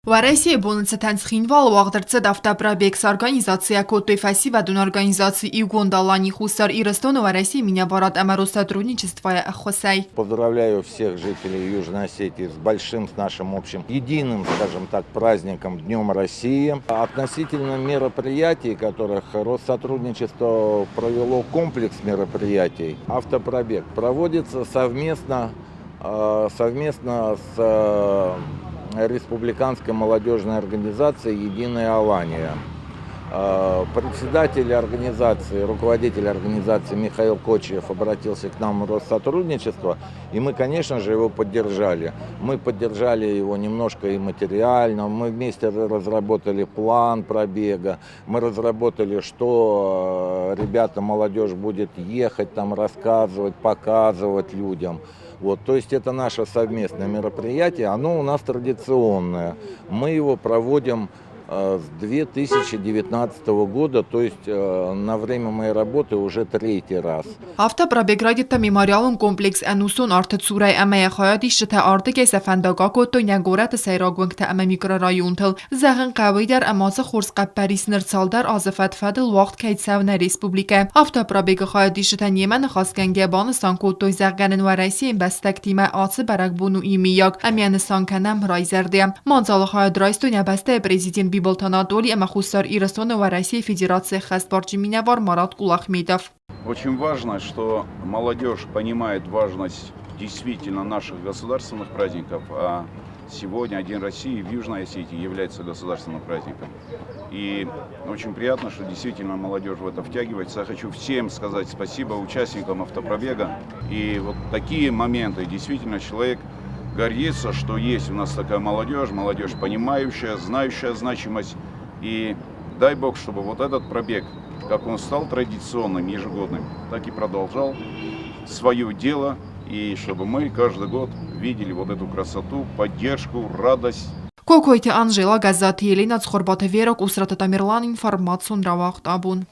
Уӕрӕсейы боны цытӕн Цхинвалы уагъд ӕрцыд автопробег, сорганизаци кодтой фӕсивӕдон организаци Иугонд Алани Хуссар Ирыстоны Уӕрӕсейы минӕварад ӕмӕ Россотрудничествойы ӕххуысӕй. Поздравляю всех жителей Южной Осетии с большим, с нашим общим, единым, скажем так, праздником Днем России. Относительно мероприятий, которых Россотрудничество провело комплекс мероприятий, автопробег проводится совместно с республиканской молодежной организацией «Единая Алания». Председатель организации, руководитель организации Михаил Кочиев обратился к нам в Россотрудничество, и мы, конечно же, его поддержали. Мы поддержали его немножко и материально, мы вместе разработали план пробега, мы разработали, что ребята, молодежь будет ехать там, рассказывать, показывать людям. Вот, то есть это наше совместное мероприятие, оно у нас традиционное. Мы его проводим с 2019 года, то есть на время моей работы уже третий раз. Автопробег райдыдта мемориалон комплекс Ӕнусон арты цурӕй ӕмӕ йӕ хайадисджытӕ ардыгӕй сӕ фӕндаг акодтой нӕ горӕты сӕйраг уынгтӕ ӕмӕ микрорайонтыл. Зӕгъын хъӕуы дӕр ӕмӕ ацы хорз хъӕппӕрис ныр цалдӕр азы фӕд-фӕдыл уагъд кӕй цӕуы нӕ республикӕ. Автопробегы хайадисджытӕ немӕ ныхасгӕнгӕ банысан кодтой, зӕгъгӕ нын Уӕрӕсейы ӕмбӕстӕгтимӕ ацы бӕрӕгбон у иумиаг ӕмӕ нысан кӕнӕм райзӕрдӕ. Мадзалы хайад райстой нӕ бӕстӕйы президент Бибылты Анатоли ӕмӕ Хуссар Ирыстоны Уӕрӕсейы Федерацийы ӕххӕстбарджын минӕвар Марат Кулахметов. Очень важно, что молодежь понимает важность действительно наших государственных праздников, а сегодня День России в Южной Осетии является государственным праздником. И очень приятно, что действительно молодежь в это втягивается. Я хочу всем сказать спасибо участникам автопробега. И вот такие моменты действительно человек гордится, что есть у нас такая молодежь, молодежь понимающая, знающая значимость. И дай бог, чтобы вот этот пробег, как он стал традиционным, ежегодным, так и продолжал свое дело. И чтобы мы каждый год видели вот эту красоту, поддержку, радость. Кокойты Анжела, Гӕззаты Елена, Цхуырбаты Вера, Къусраты Тамерлан, информацион рауагъд абон.